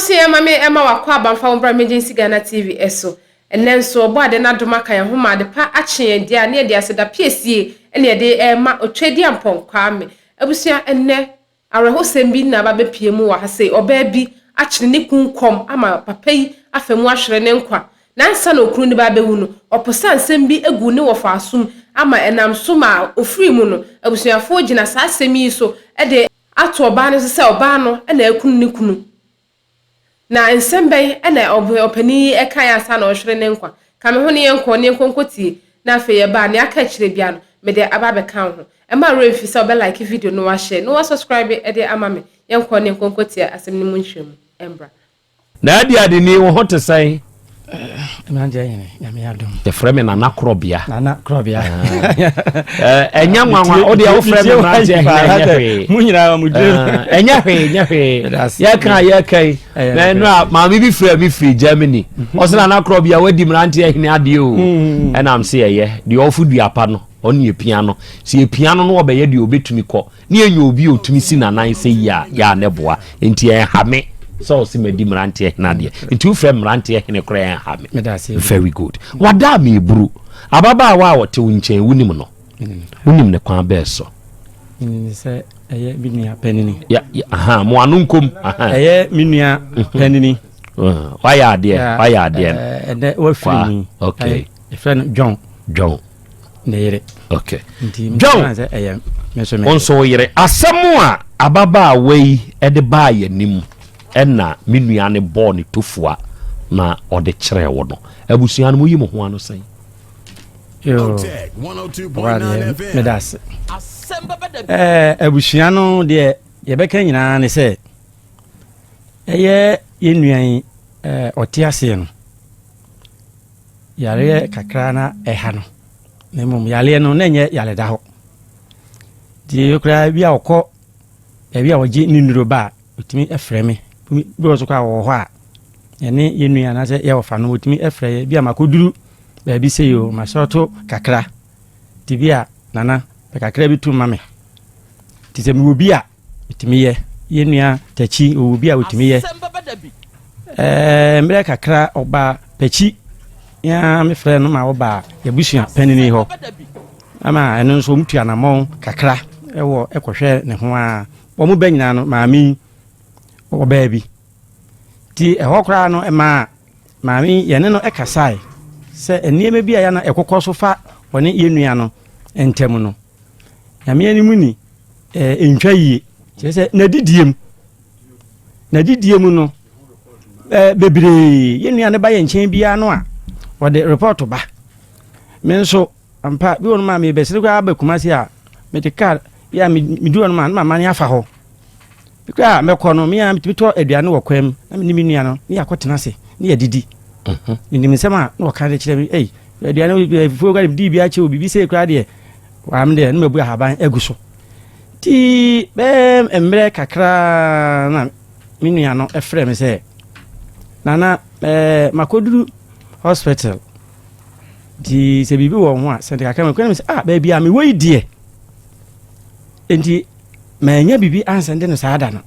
Abusua ma me ɛma wakɔ abamfa wo bra Emergency Ghana TV ɛso. Ɛnnɛ nso ɔbɔ ade no adom aka yɛn ho ma ade pa akye yɛn deɛ a ne yɛde aseda piesie ɛne yɛde ɛrema Otwedeampɔn Kwame. Abusua ɛnnɛ awerɛhosɛm bi na aba abɛpue mu wɔ ha sei, ɔbaa bi akyere ne kun kɔm ama papa yi afa mu ahwere ne nkwa. Na ansa na okunu no ba abɛwu no, ɔposaa nsɛm bi guu ne wɔfa asom ama ɛnam so maa ɔfirii mu no, abusuafoɔ gyina saa asɛm yi so de ato ɔbaa no so sɛ ɔbaa no na akunu ne kunu. Na nsɛm bɛn na ɔpanin yi kaeɛ ansa na ɔrehwere ne nkwa? Ka me ho na yɛnkɔ na yɛnkɔ nkɔtie, na afei yɛba a, nea aka akyire biara no, mede aba abɛka wo ho. Mma wo werɛ mfi sɛ wobɛ like video no, woahyɛ, na woasubscribe de ama me. Yɛnkɔ na yɛnkɔ nkɔtie asɛm no mu nkyerɛmu mbra. Na adi adeni, wo ho te sɛn? Mmeranteɛ hene, Nyame adom. Yɛfrɛ me Nana Korɔbea. Nana Korɔbea. Ɛnyɛ nwanwa, wo deɛ wofrɛ me mmeranteɛ hene ɛnyɛ hwee. Mo nyinaa mo dure. Ɛnyɛ hwee, ɛnyɛ hwee. Yɛka yɛka yi. Na ɛno a maame bi frɛ me firi Germany. Ɔsɛ Nana Korɔbea wadi mmeranteɛ hene adeɛ o. Ɛnam se ɛyɛ deɛ ɔfo dua pa no, ɔne epia no. Sɛ epia no no ɔbɛyɛ deɛ ɔbɛtumi kɔ. Ne yɛnya obi a ɔtumi si n'anan sɛ yie a, yɛ a na ɛboa. Nti ɛnha me sɛ ɔse madi mmeranteɛ hene adeɛ. Nti wofrɛ mmeranteɛ hene koraa ɛnha me. Very good. Wada a meburu. Ababaawa a ɔte wo nkyɛn wonim no? Wonim ne kwan bɛɛ so? Menim sɛ ɛyɛ me nua panini. Ya, ya, aha, mo ano nkom. Aha. Ɛyɛ me nua panini. Wayɛ adeɛ, wayɛ adeɛ. Ɛnɛ wafiri mu. Okay. Yɛfrɛ no John. John. Ne yere. Okay. John. Wo nso wo yere. Asɛm a ababaawa yi de baa yɛn anim ɛna me nua no bɔɔ ne tofua na ɔde kyerɛɛ wo no. Abusua no mo yi mo ho ano sɛn? Yoo, ɔbaa meda ase. Ɛɛ abusua no deɛ yɛbɛka nyinaa ne sɛ ɛyɛ yɛn nua yi ɔte aseɛ no. Yareɛ kakra na ɛha no, na mmom yareɛ no na ɛnyɛ yareda hɔ. Nti koraa bi a ɔkɔ baabi a wɔgye ne nnuro ba a, ɔtumi frɛ me. Bi wɔ so koraa wɔwɔ hɔ a, ɛne yɛn nua anaasɛ yɛ wɔfa no wɔtumi frɛ yɛ. Bi a makɔduru baabi sei o, masɔɔto kakra. Nti bi a nana pɛ kakra bi to ma me. Nti sɛ mewɔ bi a, Ɔtumi yɛ. Yɛn nua Takyi, ɔwɔ bi a ɔtumi yɛ. Ɛɛ mmerɛ kakra ɔbaa Pakyi, yɛn mefrɛ no ma ɔbaa yɛabusua panini hɔ. Ama ɛno nso wɔn tu anamɔn kakra ɛwɔ ɛkɔhwɛ ne ho a. Wɔn bɛ nyinaa no maame yi ɔbaa bi. Ti ɛhɔ koraa no ɛmaa maame yi yɛne no ɛkasae sɛ nneɛma bi a yɛn ɛkokɔ so fa ɔne yɛn nua no ntam no. Nyame anim ni, ɛntwa yie. Kyerɛ sɛ n'adidie mu, n'adidie mu no, bebree yɛn nua no ba yɛn nkyɛn biara no a, wɔde repɔto ba. Me nso, ampa, bi wɔ no ma mebɛsere koraa aba Kumasi a, mede kaa bi a medu hɔ no ma na mamane afa hɔ. Bi koraa a mɛkɔ no, me a metumi tɔ aduane wɔ kwan mu na me ne me nua no ne yɛakɔtena ase ne yɛadidi. Mhm. Menim nsɛm a na wɔka de kyerɛ me, ei, aduane fufuo koraa dii bi akyɛ o, biribi sei koraa deɛ, Waa me deɛ na mabu ahaban agu so. Nti bɛyɛ mmerɛ kakra na me nua no frɛ me sɛ, Nana, ɛɛ makɔduru hospital. Nti sɛ biribi wɔ ho a, sɛnde kakra ma me sɛ, ah, baabi a mewɔ yi deɛ. Nti manya biribi ansɛnde no saa da no.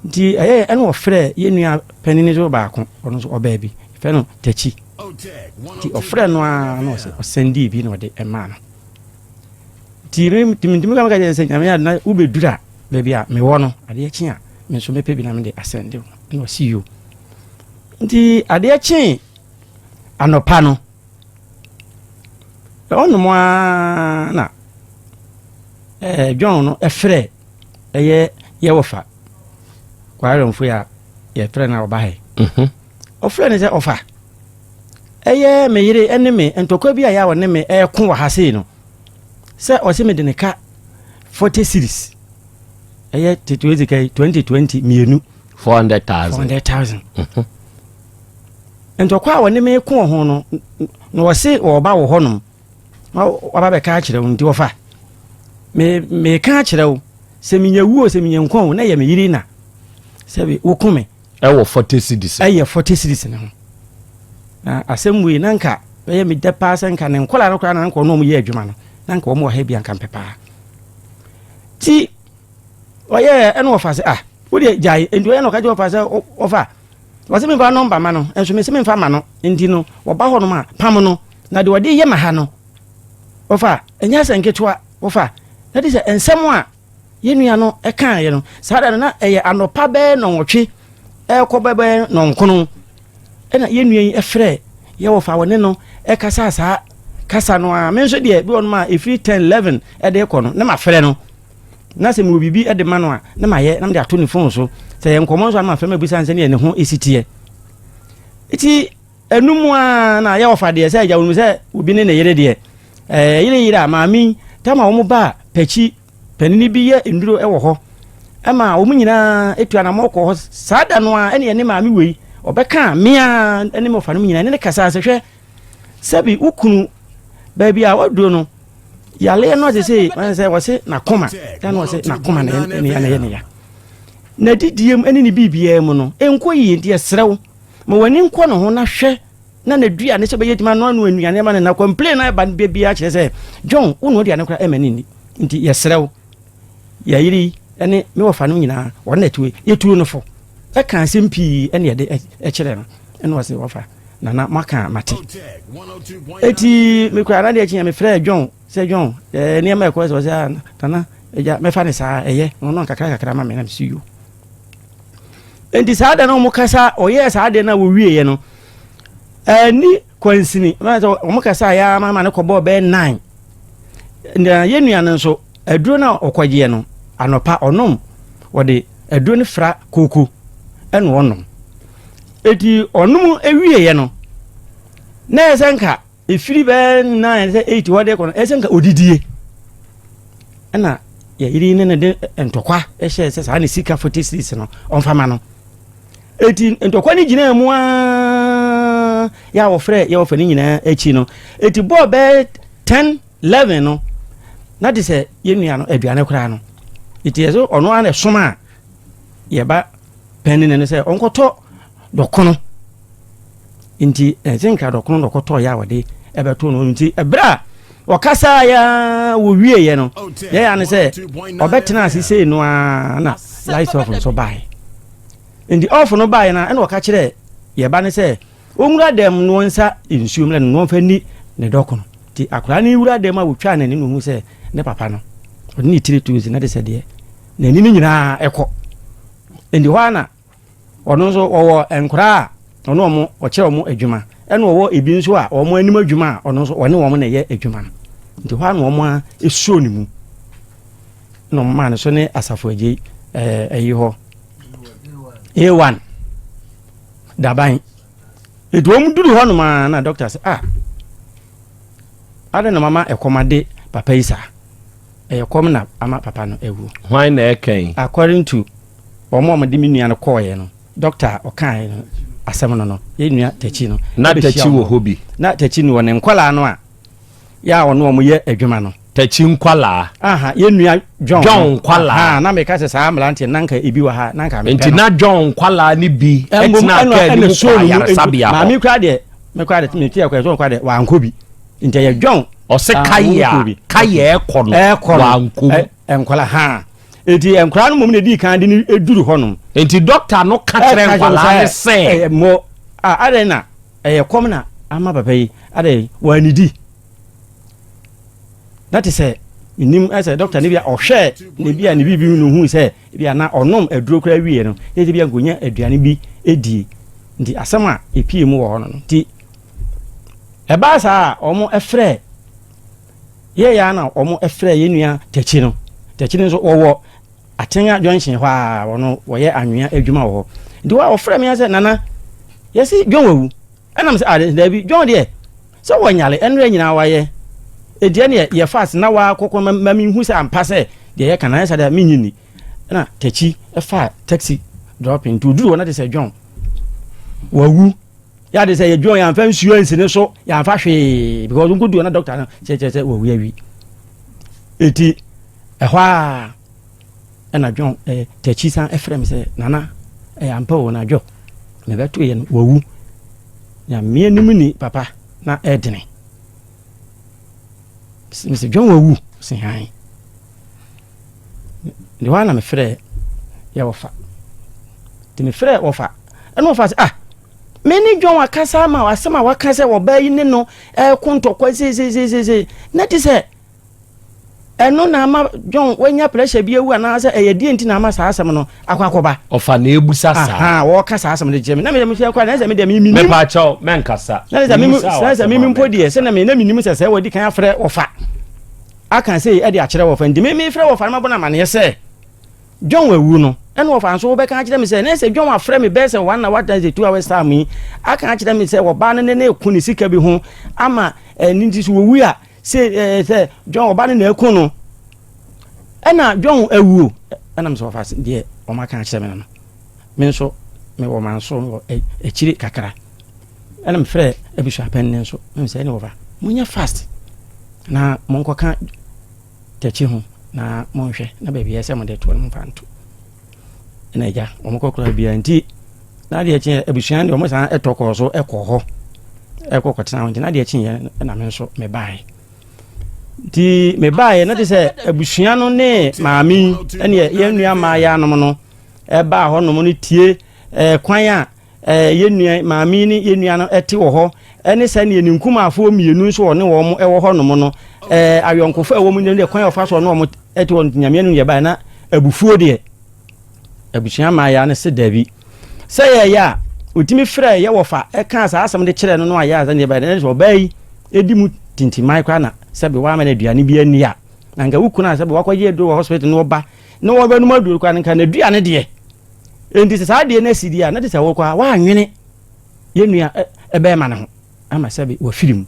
Nti ɛyɛ ɛna ɔfrɛ yɛn nua panin so baako, ɔno nso ɔbaa bi, yɛfrɛ no Takyi. Nti ɔfrɛ no ara na ɔsɛ ɔsɛndii bi na ɔde ɛmaa no. Nti mentumi ka meka kyerɛ sɛ nyame ade na wobɛduru a baabi a mewɔ no adeɛ kye a me nso mɛpɛ bi na mede asɛnde wo. Ɛna ɔsi yo. Nti adeɛ kye anɔpa no ɔnom ara na eh, John no ɛfrɛ ɛyɛ yɛwɔfa kwaremfo a yɛfrɛ no a ɔba ha yi. Mhm. Ɔfrɛ no sɛ ɔfa. Ɛyɛ me yere ne me ntɔkwa bi a yɛ a ɔne me ɛko wɔ ha sei no sɛ ɔse mede ne ka 40 series ɛyɛ tete wei sika yi 2020 mmienu 400,000 400,000 mhm. ntɔkwa a ɔne me ko ho no na ɔse ɔba wɔ hɔnom waba bɛka akyerɛ wo nti wɔfa meka akyerɛ wo sɛ menya wuo sɛ menya nkwa o na ɛyɛ me yere na sɛ woko me Ɛwɔ 40 cedis. Ɛyɛ 40 cedis ne ho. Na asɛm wei na nka ɛyɛ me dɛ paa sɛ nka ne nkɔla no koraa na nka ɔno ɔmo yɛ adwuma no na nka ɔmo wɔ ha bi anka mpɛ paa. Ti ɔyɛ ɛna ɔfa sɛ ah wodeɛ gyae nti ɔyɛ na ɔka kyerɛ ɔfa sɛ ɔfa. Wɔse memfa nɔmba ma no, nso mese memfa ma no, nti no wɔba hɔnom a, pam no, na deɛ ɔde yɛ ma ha no, wɔfa, ɛnyɛ asɛ nketewa, wɔfa, na de sɛ nsɛm a yɛn nua no kaeɛ no, saa da no na ɛyɛ anɔpa bɛyɛ nɔnwɔtwe ɛrekɔ bɛbɛyɛ nɔnkono, ɛna yɛn nua yi frɛ yɛ wɔfa wɔne no ɛkasa saa kasa no a, me nso deɛ bi wɔnom a ɛfiri 10 11 ɛde kɔ no, na mafrɛ no. Na sɛ mewɔ biribi de ma no a, na mayɛ na mede ato ne fon so. Sɛ yɛ nkɔmmɔ nso a, na mafrɛ no abisa no sɛdeɛ ne ho si teɛ. Nti ɛno mu ara na yɛ ɔfa deɛ sɛ agya wɔnim sɛ obi ne ne yere deɛ ɛɛ yere yere a maame yi tam a wɔn ba pɛkyi panini bi yɛ nnuro wɔ hɔ ɛma wɔn nyinaa etu anamɔ kɔ hɔ saa da no a ɛne ɛne maame wei ɔbɛka mmea ɛne mmɔfra no nyinaa ɛne ne kasa sɛ hwɛ Sɛbi wo kunu baabi a waduro no yareɛ no sese wɔn sɛ wɔse n'akoma na wɔse n'akoma na ɛne ya na ɛyɛ ne ya na didie mu ɛne ne biribiara mu no ɛnkɔ yie nti ɛsrɛ wo ma w'ani nkɔ ne ho na hwɛ na n'aduane sɛ bɛyɛ adwuma no ano anuane ma no na complain na ɛba no baabiara kyerɛ sɛ John wo no aduane koraa ɛma ne nni nti yɛsrɛ wo yɛyere yi ɛne me wɔfa no nyinaa wɔn na ɛtuo yɛtuo no fo ɛka asɛm pii ɛne yɛde ɛkyerɛ no ɛna wɔse wɔfa Nana moaka a mate. Eti mekura na deɛ kyeɛ mefrɛɛ John sɛ John ɛɛ nneɛma ɛkɔ sɛ ɔsɛ ah Nana agya mɛfa ne saa ɛyɛ ɔno nkakra kakra ma me na mesi yo. Enti saa da no wɔn kasa ɔyɛɛ saa deɛ no a wɔwieɛ no ɛni kwansini sɛ wɔn kasa yɛ ama ma ne kɔbɔɔ bɛyɛ nine na yɛn nua no nso aduro no a ɔkɔgyeɛ no anɔpa ɔnom wɔde aduro no fra kooko ɛna ɔnom. Eti ɔnom wieɛ no, na ɛyɛ sɛ nka ɛfiri bɛyɛ nine sɛ eight hɔ de kɔ no, ɛyɛ sɛ nka ɔdidie. Ɛna yɛyere ne no de ntɔkwa hyɛɛ sɛ saa ne sika 40 cedis no ɔmfa ma no. Eti ntɔkwa no gyinaa mu aa yɛ a wɔfrɛ yɛ wɔfɛ no nyinaa akyi no, eti bɔɔ bɛyɛ 10 11 no, na de sɛ yɛn nua no aduane koraa no, eti yɛ sɛ ɔno ara na ɛsom a yɛba panin no sɛ ɔnkɔtɔ dɔkono nti ɛsɛ nka dɔkono na ɔkɔtɔ yɛ a wɔde ɛbɛto no nti ɛberɛ a ɔkasa yɛ wɔwieɛ no yɛyɛ ne sɛ ɔbɛtena ase sei no ara na light off nso baeɛ nti off no baeɛ no ɛna ɔka kyerɛ yɛba ne sɛ ɔnwura dɛm no ɔnsa nsuo mu na ɔmfa ni ne dɔkono nti akwadaa no wura dɛm a wɔtwaa n'ani no hu sɛ ne papa no ɔde ne tiri too si na de sɛ deɛ n'ani no nyinaa ɛkɔ nti hɔ ara na ɔno nso ɔwɔ nkoraa a ɔne wɔn ɔkyerɛ wɔn adwuma ɛna ɔwɔ ebi nso a wɔn anim adwuma a ɔno nso ɔne wɔn na ɛyɛ adwuma no nti hɔ ara na wɔn a esuo ne mu na wɔn maa no so ne asafo agye ɛɛ ɛyi hɔ A1 daban nti wɔn duru hɔ nom a na dɔkta sɛ ah adɛn na mama ɛkɔm ade papa yi saa. Ɛyɛ kɔm na ama papa no awu. Hwan na ɛka yi? According to wɔn a wɔde me nua no kɔɔeɛ no, doctor a ɔkaeɛ no asɛm no no, yɛn nua Takyi no. Na Takyi wɔ hɔ bi? Na Takyi no wɔ ne nkwadaa no a yɛ a ɔne wɔn yɛ adwuma no. Takyi nkwadaa? Aha, yɛn nua John. John nkwadaa. Aha, na meka sɛ saa mmeranteɛ na nka ebi wɔ ha, na nka mepɛ no. Nti na John nkwadaa no bi tena kaa no mu kɔ ayaresabea hɔ. Maame koraa deɛ, me koraa deɛ, mete akɔyɛ sɛ ɔnkɔ deɛ, wankɔ bi. Nti ɛyɛ John. Ɔse kayɛ a kayɛ ɛkɔ no ɛkɔ no wankɔ mu. Nkɔla ha eti nkɔla no mmom na edi kan de no eduru hɔ nom. Nti dɔkta no ka kyerɛ nkɔla no sɛ. Mo a adɛn na ɛyɛ kɔm na ama papa yi adɛn wɔanidi na te sɛ nim sɛ dɔkta no bi a ɔhwɛ ne bi a ne biribi no hu sɛ bi a na ɔnom aduro koraa wie no ne bi a nkonya aduane bi edie nti asɛm a epie mu wɔ hɔ no nti Ɛbaa saa a, wɔfrɛɛ yɛyɛ ara na wɔfrɛɛ yɛn nua Takyi no. Takyi no nso wɔwɔ Atenga junction hɔ a wɔno wɔyɛ anwea adwuma wɔ hɔ. Nti wɔ wɔfrɛ me sɛ nana yɛsi John wawu. Ɛna sɛ ah daabi John deɛ sɛ wɔnyale ɛnora nyinaa wayɛ. Enti ɛneɛ yɛ fast na wakɔkɔ ma menhu sɛ ampa sɛ deɛ yɛka na ayɛ sɛ deɛ menyi ni. Ɛna Takyi ɛfaa taxi dropping nti oduru hɔ na te sɛ John wawu. Yɛ ade sɛ yɛdwɔn yɛamfa nsuo ansi ne so yɛamfa hwee because nkodu na doctor no kyerɛkyerɛ sɛ wawu awi eti ɛhɔ a ɛna dwɔn ɛɛ takyi san ɛfrɛ me sɛ nana ɛyɛ ampa o na dwɔ mebɛto yɛ no wawu nyame anim ni papa na ɛdene mesɛ dwɔn wawu sɛ han De hɔ ara na mefrɛɛ yɛ wɔfa. Nti mefrɛɛ wɔfa. Ɛna ɔfa sɛ, ah, me ne John akasa ama asɛm a waka sɛ ɔbaa yi ne no ɛko ntɔkwa seeseeseesei na te sɛ ɛno na ama John wanya pressure bi awu anaasɛ ɛyɛ deɛ nti na ama saa asɛm no akɔ akɔba. Ɔfa na ebusa saa. Wɔka saa asɛm no kyerɛ me na meyɛ mesɛ kora na sɛ me deɛ menim. Mepa kyɛw mɛnkasa. Na sɛ mimi na sɛ mimi mpo deɛ sɛ na me na menim sɛ sɛ wɔdi kan afrɛ ɔfa aka sei ɛde akyerɛ wɔfa nti me mefrɛ wɔfa no mabɔ no amaneɛ sɛ John awu no ɛna wɔfa nso wobɛka akyerɛ me sɛ na sɛ John afrɛ me bɛyɛ sɛ one hour times 2 hours time yi aka akyerɛ me sɛ wɔba no ne ne ko ne sika bi ho ama ɛno nti so wɔwu a sɛ ɛɛ sɛ John ɔba no na ɛko no ɛna John awuo ɛna mesɛ ɔfa deɛ wɔn aka akyerɛ me no no me nso mewɔ manso wɔ akyiri kakra ɛna mefrɛ abusuapɛn no nso ɛna sɛ ɛne wɔfa monyɛ fast na monkɔka takyi ho na monhwɛ na baabi ɛsɛ mode toɔ no momfa nto. Ɛna agya wɔn kɔ koraa biara nti na adeɛ kyeɛ abusua deɛ wɔn san ɛtɔ kɔɔ so ɛkɔ hɔ ɛkɔ kɔtena hɔ nti na adeɛ kyeɛ ɛna me nso mebaeɛ nti mebaeɛ na te sɛ abusua no ne maame yi ɛne yɛn nua mmaa anom no ɛbaa hɔ nom no tie ɛɛ kwan a ɛɛ yɛn nua maame yi ne yɛn nua no ɛte wɔ hɔ ɛne sɛdeɛ ne nkumaafoɔ mmienu nso ɔne wɔn ɛwɔ hɔ nom no ɛɛ ayɔnkofa ɛwɔ mu ne kwan a ɔfa so ɔne wɔn ɛte hɔ no nyameɛ no yɛ baeɛ na abufuo deɛ abusua mmaayɛ no se dabi sɛ yɛyɛ a ɔtumi frɛ yɛ wɔfa ɛka saa asɛm de kyerɛ no no ayɛ a sɛdeɛ ɛbɛyɛ no sɛ ɔbaa yi ɛdi mu tintiman koraa na sɛbe woama no aduane bi ani a na nka wo kunu a sɛbe wakɔgye aduro wɔ hospital na ɔba na wɔbɛnom aduro koraa no nka n'aduane deɛ enti sɛ saa adeɛ no asi deɛ a na te sɛ wo koraa woanwene yɛn nua ɛbɛɛma no ho ama sɛbe wafiri mu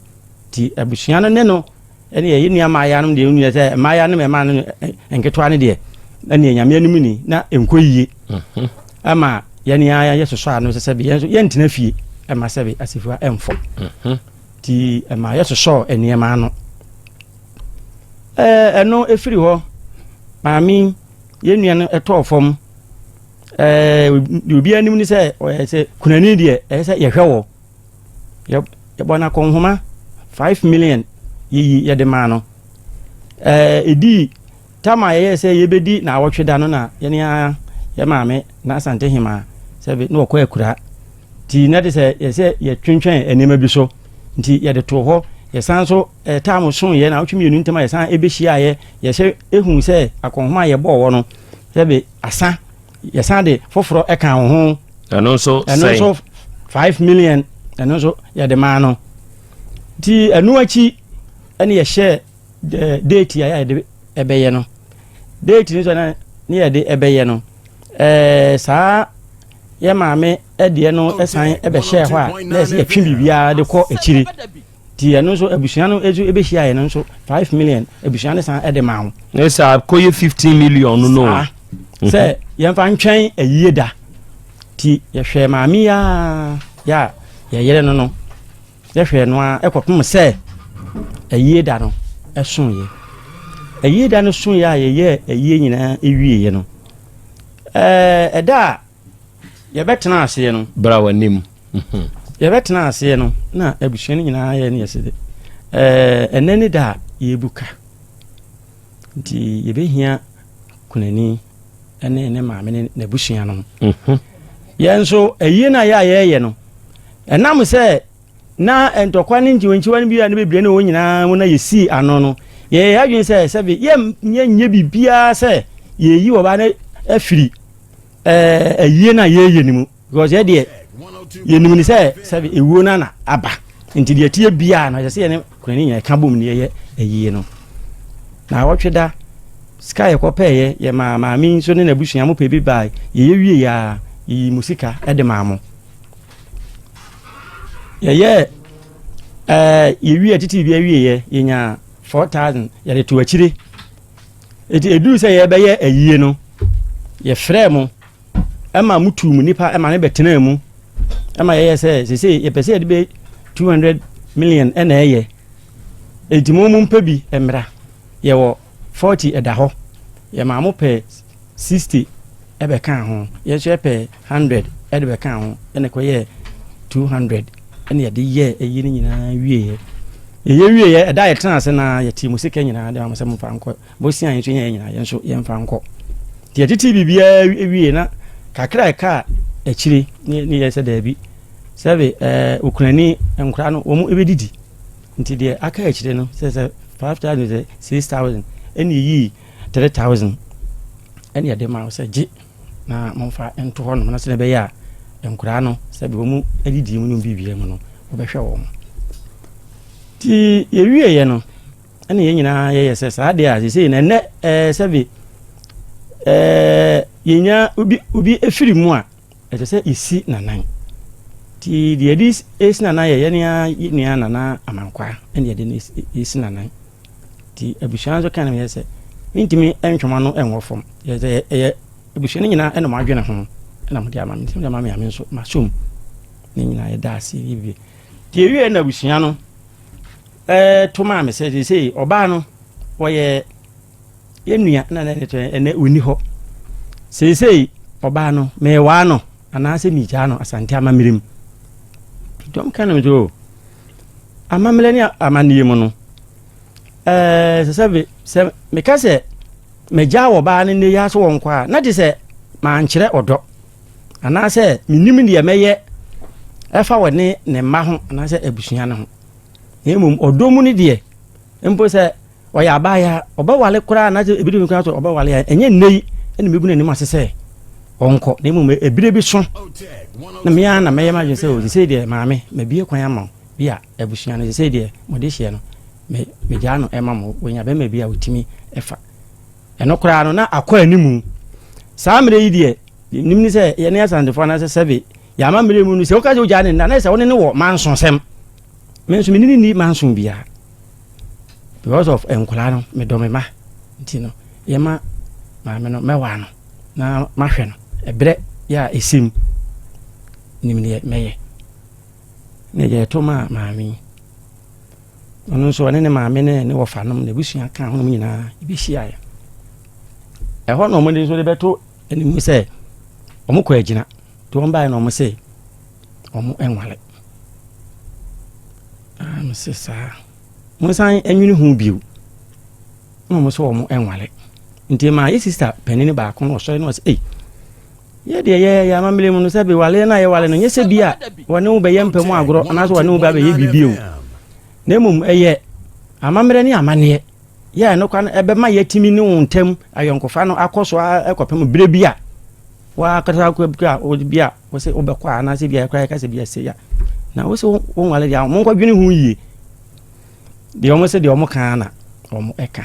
nti abusua no ne no ɛne yɛn nua mmaayɛ no deɛ nua sɛ mmaayɛ no mmarima no nketewa no deɛ ɛne nyame anim ni na nkɔ yie mhm. ɛma yɛn ara yɛ sosɔ ano sɛ sɛbe yɛn nso yɛntena fie ɛma sɛbe asefua ɛmfɔ mhm. nti ɛma yɛsosɔ nneɛma ano ɛɛ ɛno efiri hɔ maame yɛn nua no ɛtɔɔ fam ɛɛ deɛ obi anim ne sɛ ɔyɛ sɛ kunani deɛ ɛyɛ sɛ yɛhwɛ wɔ yɛbɔ no akɔnhoma 5 million yɛyi yɛde maa no. Ɛɛ ɛdii tam a yɛyɛ sɛ yɛbɛdi na awɔtwe da no na yɛne a yɛ maame na Asante hema sɛ na wɔkɔ akura nti na de sɛ yɛsɛ yɛtwentwɛn nneɛma bi so nti yɛde too hɔ. Yɛsan so tam so yɛ na awɔtwe mmienu ntam a yɛsan ɛbɛhyiaeɛ yɛsɛ ehu sɛ akɔnhoma a yɛbɔɔ wɔ no sɛbe asa, yɛsan de foforɔ ɛka wo ho. Ɛno nso? Ɛno nso 5 million, ɛno nso yɛde maa no. Nti ɛno akyi ɛne yɛhyɛ date a yɛde ɛbɛyɛ no, date no nso na ne yɛde ɛbɛyɛ no saa yɛ maame ɛdeɛ no ɛsan ɛbɛhyɛ hɔ a na yɛsɛ yɛtwe biribiara de kɔ akyire. Nti ɛno nso abusua no nso ɛbɛhyia yɛ no nso 5 million abusua no san ɛde maa wo. Ne sɛ akɔyɛ 15 million no. Saa sɛ yɛmfa ntwɛn ayie da. Nti yɛhwɛ maame yi a yɛ a yɛyere no, yɛhwɛ no a ɛkɔpem sɛ ayie da no ɛsoeɛ. Ayie da no soeɛ a yɛyɛ ayie nyinaa ɛwieɛ no, ɛda a yɛbɛtena aseɛ no Bra w'anim. Yɛbɛtena aseɛ no na abusua no nyinaa yɛ ne yɛsɛ de ɛnɛ ne da a yɛbu ka nti yɛbɛhia kunani ne ne maame ne n'abusua no. Yɛn nso ayie no a yɛ a yɛyɛ no ɛnam sɛ na ntɔkwa ne nkyiwankyiwa no bi a ne bebree ne wɔn nyinaa mu na yɛsii ano no, yɛyɛ adwene sɛ sɛbi yɛnyɛ biribiara sɛ yɛyi ɔbaa no afiri ayie no a yɛyɛ no mu because yɛ deɛ yɛnim ne sɛ sɛbi ewuo no ana aba nti deɛ tie biara no ɛsɛ sɛ yɛne kunani nyinaa ɛka bom ne yɛyɛ ayie no. Na awɔtwe da sika a yɛkɔpɛɛyɛ yɛ maa maame nso ne n'abusua mo pɛ bi baa yɛyɛ wie yɛ a yɛyi mo sika de maa mo. Yɛyɛ yɛwie titi bi awieɛ yɛnya 4,000 yɛde to akyire. Eti eduru sɛ yɛbɛyɛ ayie no, yɛfrɛ mo ɛma mo tuu mu nipa ɛma ne bɛtena mu ɛma yɛyɛ sɛ sese yɛpɛ sɛ yɛde bɛ 200 million ɛna ɛyɛ eti mo mo mpɛ bi mmra. Yɛwɔ 40 ɛda hɔ, yɛma mo pɛ 60 ɛbɛka ho, yɛn nso yɛpɛ 100 ɛde bɛka ho ɛna ɛkɔyɛ 200 ɛna yɛde yɛ ɛyi no nyinaa wieɛ. Yɛyɛ wieɛ ɛda a yɛtena ase na yɛte mu sika nyinaa de ma mo sɛ momfa nkɔ bosia yɛn nso yɛn nyinaa yɛn nso yɛmfa nkɔ. Nti yɛtete biribiara wie na kakra a ɛka a akyire ne ne yɛ sɛ daabi sɛbe ɛɛ okunani nkora no wɔn ɛbɛdidi nti deɛ aka akyire no sɛ sɛ 5,000 sɛ 6,000 ɛna yii 3,000 ɛna yɛde ma wo sɛ gye na momfa nto hɔ nom na sɛ ɛbɛyɛ a nkoraa no sɛbe wɔn adidi mu no biribiara mu no wɔbɛhwɛ wɔn. Nti yɛwieɛ no ɛna yɛn nyinaa yɛyɛ sɛ saa deɛ a sesei na ɛnɛ ɛɛ sɛbe ɛɛ yɛnya obi obi efiri mu a ɛsɛ sɛ yɛsi nanan. Nti deɛ yɛde esi nanan yɛ yɛn yɛ nua Nana Amankwaa ɛna yɛde no esi nanan. Nti abusua nso kan no yɛ sɛ mentumi ntwoma no nwɔ fam yɛ sɛ ɛyɛ abusua no nyinaa ɛna mo adwene ho ɛna mo de ama me nti mo de ama me a me nso masom ne nyinaa yɛda ase yɛ nti ewie na abusua no ɛɛ to maa me sɛ sɛ ɔbaa no wɔyɛ yɛn nua na ne ne ɛnɛ ɔni hɔ seesei ɔbaa no mewaa no anaasɛ megyaa no Asante amammerɛ mu. Dɔm ka no sɛ o amammerɛ ne amanneɛ mu no ɛɛ sɛ sɛ sɛ meka sɛ megyaa ɔbaa no nnɛ yi ase wɔ nkɔ a na gye sɛ mankyerɛ ɔdɔ anaasɛ menim deɛ mɛyɛ ɛfa wɔ ne ne mma ho anaasɛ abusua no ho na mmom ɔdɔ mu no deɛ mpo sɛ ɔyɛ abaayewa ɔbɛwale koraa anaasɛ ebi de koraa so ɔbɛwale a ɛnyɛ nnɛ yi ɛna megu n'anim ase sɛ ɔnkɔ na mmom ebire bi so na mmea na mɛyɛ m'adwene sɛ o sɛ deɛ maame mabie kwan ama wo bi a abusua no sɛ deɛ mɔde hyɛ no me megyaa no ɛma mo wɔnya bɛrima bi a wɔtumi ɛfa ɛno koraa no na akɔ animu saa mmerɛ yi deɛ nim ne sɛ yɛne Asantefoɔ anaasɛ sɛbe yɛama mmerɛ mu no sɛ woka sɛ wogyaa ne nna na sɛ wone ne wɔ mansosɛm. Me nso mene ne ni manso biara because of nkwadaa no medɔ me ma nti no yɛma maame no mɛwa no na mahwɛ no ɛberɛ yɛ a ɛsim nim deɛ mɛyɛ na yɛto maa maame yi ɔno nso ɔne ne maame ne ne wɔfa nom n'abusua ka ho nom nyinaa ɛbɛhyiaeɛ ɛhɔ na ɔmode nso de bɛto anim sɛ ɔmo kɔ agyina nti wɔn baeɛ na ɔmo se ɔmo nwale. Ah, mese saa monsan anwene ho bio na ɔmo sɛ ɔmo nwale. Nti ma yɛ sister panin baako no ɔsɔre na ɔsɛ ei yɛ deɛ yɛ yɛ amammerɛ mu no sɛ bewale no a yɛwale no nyɛ sɛ bi a wɔne wo bɛyɛ mpɛ mu agorɔ anaasɛ wɔne wo bɛ abɛyɛ biribi o na mmom ɛyɛ amammerɛ ne amanneɛ yɛ ɛno kwa no ɛbɛma yɛatumi ne wo ntam ayɔnkofa no akɔ so ɛkɔpem berɛ bi a wakata a bi a wo sɛ wobɛkɔ a anaasɛ bi a ɛkora yɛka sɛ bi a sɛ ya na wo sɛ wo nwale deɛ monkɔdwene ho yie deɛ ɔmo sɛ deɛ ɔmo kaa na ɔmo ɛka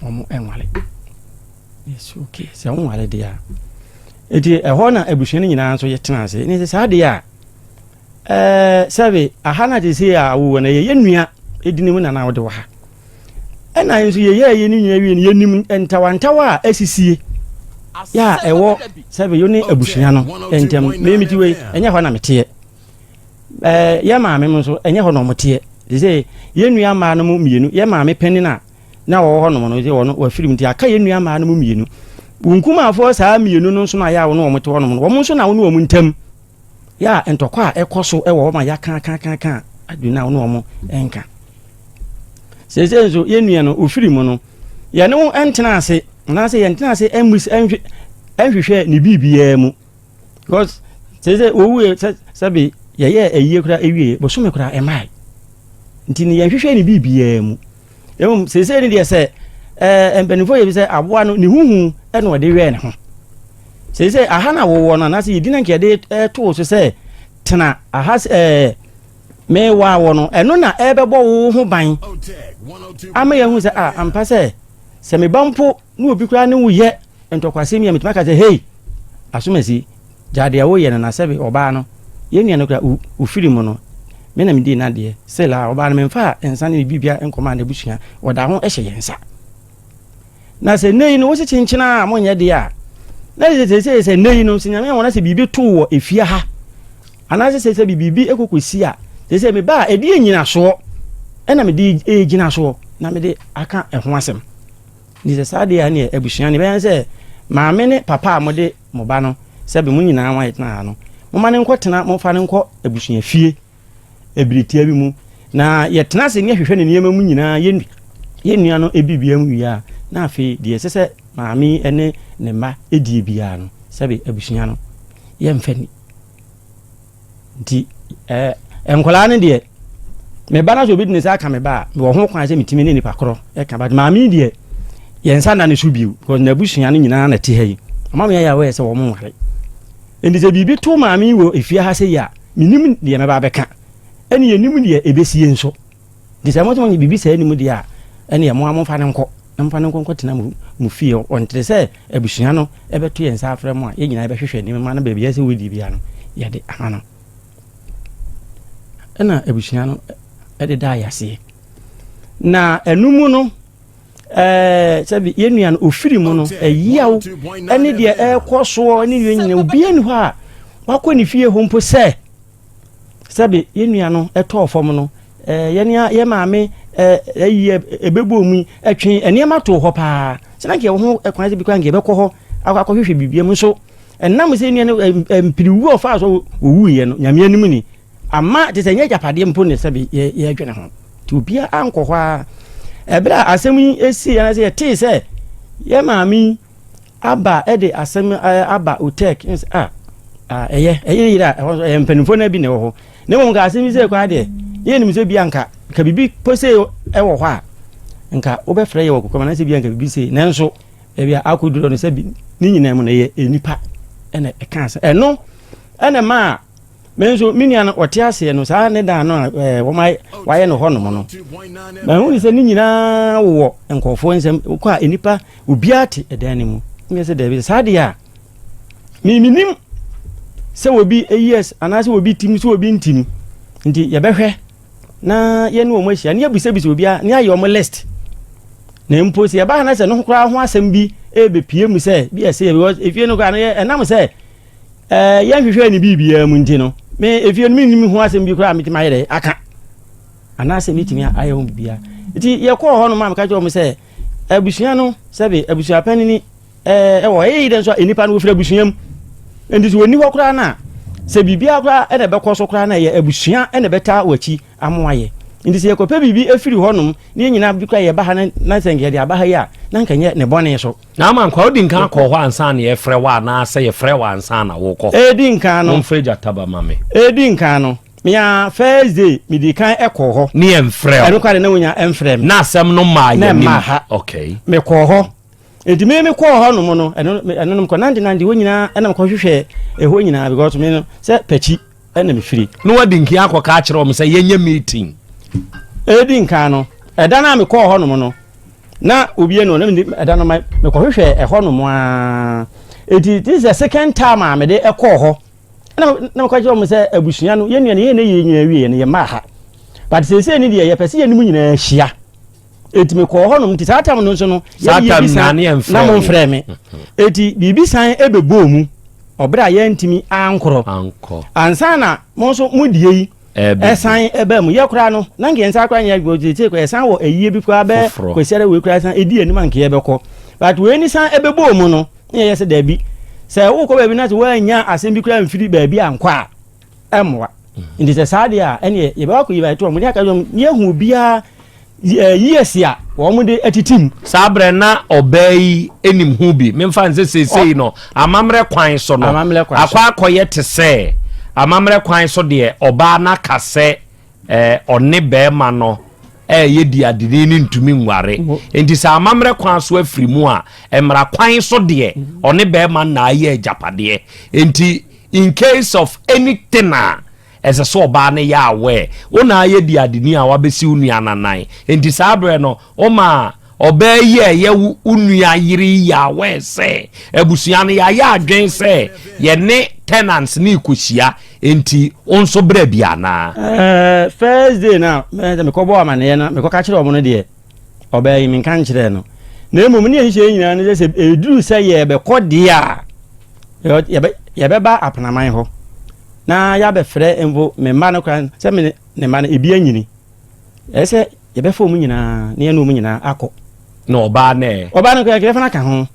ɔmo ɛnwale. Yes, okay, sɛ wonwale deɛ a eti ɛhɔ na abusua no nyinaa nso yɛtena ase ne sɛ saa deɛ a ɛɛ sɛbe aha na te sɛ a wowɔ no yɛyɛ nua ɛdi ne mu nana wode wɔ ha ɛna nso yɛyɛ yɛ ne nua wie no yɛnim ntawantawa a asisie yɛ a ɛwɔ sɛbe yo ne abusua no ntɛm. Memeti wei ɛnyɛ hɔ na meteɛ ɛɛ yɛ maame mo nso ɛnyɛ hɔ na ɔmo teɛ te sɛ yɛn nua mmaa no mu mmienu yɛ maame panin a na wɔwɔ hɔ nom no sɛ wɔno wafiri mu nti aka yɛn nua mmaa no mu mmienu nkumaafoɔ saa mmienu no nso na yɛ a wɔne wɔn te hɔ nom no wɔn nso na wɔne wɔn ntam yɛ a ntɔkwa a ɛkɔ so ɛwɔ hɔ ma yɛaka ka ka ka adu na wɔne wɔn nka seesei nso yɛn nua no ofiri mu no yɛne wo ntena ase anaasɛ yɛntena ase ɛmmu ɛnhwɛ ɛnhwehwɛ ne biribiara mu because seesei owu yɛ sɛ sɛbi yɛyɛ ayie koraa ewie bosome koraa ɛmae nti ne yɛnhwehwɛ ne biribiara mu emom seesei ne deɛ sɛ ɛɛ mpanimfoɔ yɛ bi sɛ aboa no ne huhu ɛna ɔde wɛɛ ne ho. Seesei aha na wɔwɔ no anaasɛ yɛdi na nka yɛde ɛtoo so sɛ tena aha ɛɛ mewaa wɔ no ɛno na ɛbɛbɔ wo ho ban ama yɛhu sɛ a ampa sɛ sɛ meba mpo na obi koraa ne wo yɛ ntɔkwasɛm yi a metumi aka sɛ hei asomasi gya deɛ woyɛ no na sɛbe ɔbaa no yɛn nua no kora ofiri mu no me na medii n'adeɛ sɛ la ɔbaa no memfa a nsa ne ne biribia nkɔma n'abusua ɔda ho hyɛ yɛn nsa na sɛ nne yi no wosi kyenkyena a monyɛ deɛ a na sɛ sɛ sɛ nne yi no sɛ Nyame wɔn sɛ biribi to wɔ efie ha anaasɛ sɛ sɛ biribi ekɔkɔsi a sɛ sɛ meba a ɛde nyinasoɔ ɛna mede ɛgyina soɔ na mede aka ɛho asɛm. Nti sɛ saa deɛ a neɛ abusua ne bɛyɛ sɛ maame ne papa a mode mo ba no sɛbi mo nyinaa mo ayɛ tena ha no moma ne nkɔ tena momfa ne nkɔ abusua fie ebiritia bi mu na yɛtena ase ne yɛhwehwɛ ne nneɛma mu nyinaa yɛn yɛn nua no ebibia mu wie a na afei deɛ ɛsɛ sɛ maame ne ne mma edie biara no sɛbi abusua no. Yɛmfa ni. Nti ɛɛ nkwadaa no deɛ me ba no sɛ obi de ne nsa aka me ba a mewɔ ho kwan sɛ metumi ne nipa korɔ ɛka but maame yi deɛ yɛn nsa nna ne so bio because n'abusua no nyinaa na ɛte ha yi ɔma me ayɛ aware sɛ wɔn nware nti sɛ biribi to maame yi wɔ efie ha sɛ yi a menim deɛ mɛba abɛka ɛne yɛnim deɛ ɛbɛsie nso Nti sɛ mo nso moanya biribi saa nni mu deɛ a, ɛnneɛ mo ara momfa no nkɔ, na momfa no nkɔ nkɔtena mo, mo fie hɔ. Ɔntere sɛ abusua no bɛto yɛn nsa afrɛ mo a, yɛn nyinaa yɛbɛhwehwɛ nneɛma no baabi a ɛsɛ sɛ wɔdi biara no, yɛde ama no. Ɛna abusua no de daa yɛn aseɛ. Na ɛno mu no, ɛɛ sɛbi yɛn nua no ofiri mu no, ɛyaw ɛne deɛ ɛrekɔ soɔ ne deɛ nyina obiara ni hɔ a wakɔ ne fie hɔ mpo sɛ Sɛbe yɛn nua no tɔɔ fam no, yɛn yɛn maame ayi ɛbɛbɔɔ mu yi, ɛtwe nneɛma too hɔ paa. Sɛ na nka yɛwɔ ho kwan sɛ bi koraa nka yɛbɛkɔ hɔ akɔ akɔhwehwɛ biribi mu nso, ɛnam sɛ nua no mpiriwu a ɔfaa so ɔwuiɛ no, Nyame anim ni, ama te sɛ nyɛ agyapadeɛ mpo ne sɛbe yɛdwene ho. Nti obiara ankɔ hɔ ara. Ɛberɛ a asɛm yi sii anaasɛ yɛtee sɛ yɛn maame yi aba de asɛm aba otek ne sɛ ah ah ɛyɛ ɛyɛ yere a ɛhɔ nso ɛyɛ mpanimfoɔ no bi na ɛwɔ hɔ na mmom nka asɛm yi sɛ koraa deɛ yɛ nim sɛ bia nka nka biribi po sɛ ɛwɔ hɔ a nka wobɛfrɛ yɛ wɔ kokoam anaasɛ bia nka biribi sei nanso baabi a akɔduro no sɛ bi ne nyinaa mu no ɛyɛ nnipa ɛna ɛka asɛm ɛno ɛna maa Me nso, me nua no, ɔte aseɛ no, saa ne dan no a ɛɛ wɔn ayɛ wɔayɛ no hɔnom no, mahu ne sɛ ne nyinaa wowɔ nkurɔfoɔ nsam. Wokɔ a nnipa obiara te ɛdan no mu. Nyɛ sɛ daabi saa deɛ a menim sɛ obi yes anaasɛ obi tim sɛ obi ntim nti yɛbɛhwɛ na yɛne wɔn ahyia ne yɛbisabisa obiara ne ayɛ wɔn list na mpo sɛ yɛba ha na sɛ no koraa ho asɛm bi ɛbɛpie mu sɛ bi ɛsɛ because efie no koraa no ɛnam sɛ Ɛɛ, yɛnhwehwɛɛ ne biribiara mu nti no, me efie no mennim ho asɛm bi koraa a metumi ayɛ dɛ aka anaasɛ metumi ayɛ ho biribiara. Nti yɛkɔɔ hɔ nom a meka kyerɛ wɔn sɛ abusua no sɛbe abusua panini ɛɛ ɛwɔ ɛyɛ yi dɛ nso a nnipa no wɔfiri abusua mu. Nti sɛ wɔnni hɔ koraa no a sɛ biribiara koraa ɛna ɛbɛkɔ so koraa no ɛyɛ abusua ɛna ɛbɛtaa wɔ akyi amoa yɛ. Nti sɛ yɛkɔpɛ biribi afiri hɔ nom ne yɛn nyinaa bi koraa yɛba ha na sɛ nka yɛde aba ha yi a na nka nyɛ ne bɔne so. Na ama nkwa, wodi nkan kɔɔ hɔ ansa na yɛfrɛ wo anaasɛ yɛfrɛ wo ansa na wokɔ hɔ? Edi nkan no. Momfrɛ gyata ba ma me. Edi nkan no, me ara first day medi kan kɔɔ hɔ. Ne yɛmfrɛ wo. Ɛno koraa de na wonya mfrɛ me. Na asɛm no mmaa yɛn anim. Na ɛmmaa ha. Okay. Mekɔɔ hɔ. Enti me mekɔɔ hɔ nom no, ɛno ɛno nom kɔ nante nante hɔ nyinaa ɛna mekɔhwehwɛ ɛhɔ nyinaa because me no sɛ pɛkyi ɛna mefiri. Na wadi nkan akɔka akyerɛ wɔn sɛ yɛnyɛ meeting. Edi nkan no, ɛda no a mekɔɔ hɔ nom no, na obi anu na mede ɛda no ma mekɔhwehwɛ ɛhɔ nom aa eti this is the second time a mede ɛkɔɔ hɔ ɛna na mekɔ kyerɛ wɔn sɛ abusua no yɛn nua no yɛn na yɛ nyinaa wie no yɛ mmaa ha but seesei ne deɛ yɛpɛ sɛ yɛn mu nyinaa hyia eti mekɔɔ hɔ nom nti saa tam no nso no yɛ yɛ bi san na mo mfrɛ me eti biribi san ɛbɛbɔɔ mu ɔbrɛ a yɛntumi ankorɔ ansa na mo nso mo die yi Ɛsan ɛbaa mu. Yɛ koraa no, na nka yɛn nsa koraa nyɛ adwuma tete koraa yɛsan wɔ ayie bi koraa bɛɛ kwasiara wei koraa san ɛdi anim a nka yɛbɛkɔ. But wei ni san ɛbɛbɔɔ mu no, na yɛyɛ sɛ daabi. Sɛ wokɔ baabi na sɛ woannya asɛm bi koraa mfiri baabi ankɔ a, ɛmmoa. Nti sɛ saa deɛ a, ɛneɛ yɛbɛkɔ akɔyi baeɛ to wɔn. Ne aka wɔn, ne yɛahu obiara years a wɔn de atete mu. Saa berɛ na ɔbaa yi nim ho bi. Memfa nsɛ seesei no amammerɛ kwan so no akɔ akɔyɛ te sɛ amammerɛ kwan so deɛ ɔbaa no aka sɛ ɔne bɛrima no ɛyɛ di adeni no ntumi nware. Nti sɛ amammerɛ kwan so afiri mu a, mmara kwan so deɛ ɔne bɛrima na ayɛ agyapadeɛ. Nti in case of anything a Ɛsɛ sɛ ɔbaa no yɛ aware. Wo na ayɛ diadeni a wabɛsi wo nua no anan. Enti saa berɛ no, woma ɔbaa yi a ɛyɛ wo nua yere yi yɛ aware sɛ abusua no yɛayɛ adwene sɛ yɛne tenants no rekɔhyia, enti wo nso bra bi anaa? Eh, first day no a mekɔbɔɔ amaneɛ no mekɔka kyerɛ wɔn no deɛ, ɔbaa yi menka nkyerɛɛ no. Na mmom ne yɛn nhyehyɛeɛ nyinaa ne sɛ sɛ ɛduru sɛ yɛrebɛkɔ deɛ a, yɛbɛba apenaman hɔ. Na yɛabɛfrɛ mpo me mma no koraa sɛ me ne mma no ebi anyini. Ɛyɛ sɛ yɛbɛfa wɔn nyinaa na yɛne wɔn nyinaa akɔ. Na ɔbaa no ɛ? Ɔbaa no koraa yɛbɛfa no aka ho.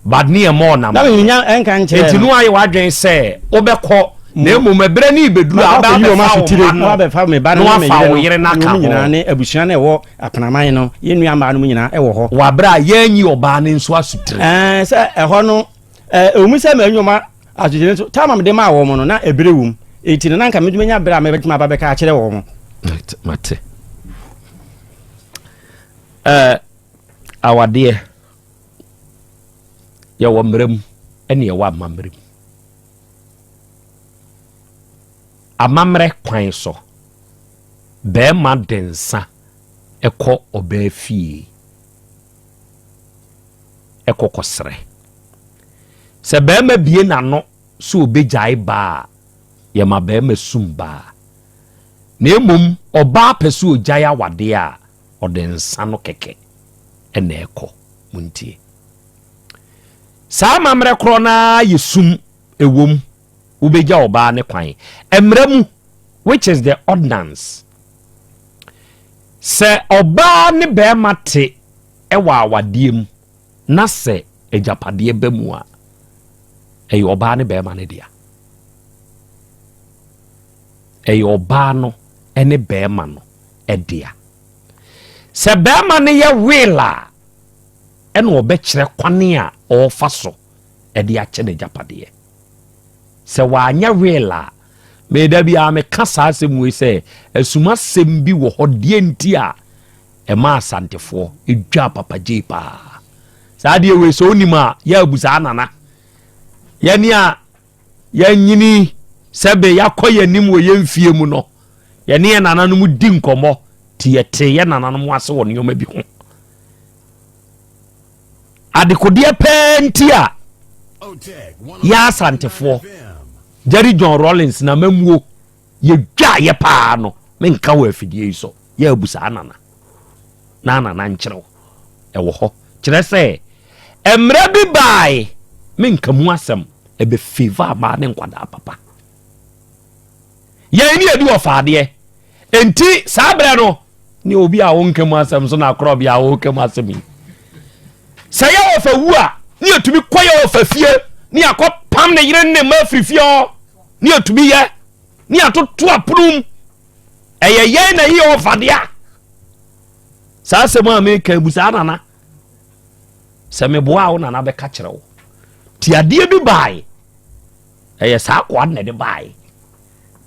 But ne yɛ mɔɔ nam. Na menya nka nkyerɛ no. Enti no ayɛ w'adwene sɛ wobɛkɔ na mmom ɛberɛ no rebɛduru a wobɛ abɛfa wo mma no na wabɛfa me ba no ne me yere no yere no aka ho. Nyinaa ne abusua no ɛwɔ apenaman no yɛn nua mmaa no mu nyinaa ɛwɔ hɔ. Wɔ abere a yɛanyi ɔbaa no nso asotire. Ɛɛ sɛ ɛhɔ no ɛɛ ɛwɔ mu sɛ manyoma. Asotwe no nso, time a mede maa wɔn no, na ɛberɛ wom. Enti no, na anka metumi anya berɛ a mɛbɛtumi aba bɛka akyerɛ wɔn. Mate. Ɛɛ, awadeɛ, yɛwɔ mmerɛ mu ɛne yɛwɔ amammerɛ mu. Amammerɛ kwan so, bɛrima de nsa ɛkɔ ɔbaa fie ɛkɔ kɔsrɛ. Sɛ bɛrima bie n'ano sɛ obɛgyae baa a, yɛma bɛrima sum baa. Na mmom ɔbaa pɛ sɛ ogyae awadeɛ a, ɔde nsa no kɛkɛ ɛna ɛkɔ. Montie. Saa amammerɛ korɔ no ara yɛ sum ɛwom, wobɛgya ɔbaa ne kwan. Mmerɛ mu, which is the ordinance, sɛ ɔbaa ne bɛrima te ɛwɔ awadeɛ mu na sɛ agyapadeɛ ba mu a, ɛyɛ ɔbaa ne bɛrima no dea. Ɛyɛ ɔbaa no ne bɛrima no dea. Sɛ bɛrima no yɛ will a, ɛna ɔbɛkyerɛ kwane a ɔrefa so ɛde akyɛ n'agyapadeɛ. Sɛ wanyɛ will a, meda biara meka saa asɛm wei sɛ asumasɛm bi wɔ hɔ deɛ nti a ɛma Asantefoɔ ɛdwa Papa Gyei paa. Saa deɛ wei sɛ wonim a, yɛ abu saa nana. Yɛne a yɛnyini sɛbe yɛakɔ yɛn anim wɔ yɛn fie mu no, yɛne yɛn nananom di nkɔmmɔ nti yɛte yɛn nananom ase wɔ nneɛma bi ho. Adekodeɛ pɛɛ nti a yɛ Asantefoɔ, Jerry John Rawlings na mamuo yɛdwa yɛ paa no, menka wɔ afidie yi so, yɛ abu saa nana na nana nkyerɛw ɛwɔ hɔ. Kyerɛ sɛ mmerɛ bi bae, menka mu asɛm, ɛbɛ favour amaa ne nkwadaa papa. Yɛn ne yɛdi ɔfaadeɛ nti saa berɛ no ne obi a wonka mu asɛm so na akorɔ bi a woka mu asɛm yi. Sɛ yɛ ɔfa wu a, ne yɛtumi kɔ yɛ ɔfa fie ne yɛakɔ pam ne yere ne mma afiri fie hɔ, ne yɛtumi yɛ ne yɛatoto apono mu. Ɛyɛ yɛn na yɛyɛ ɔfadeɛ a saa asɛm a meka bu saa nana. Sɛ meboa wo nana bɛka kyerɛ wo. Ti adeɛ bi bae, ɛyɛ saa akoa na ɛde bae.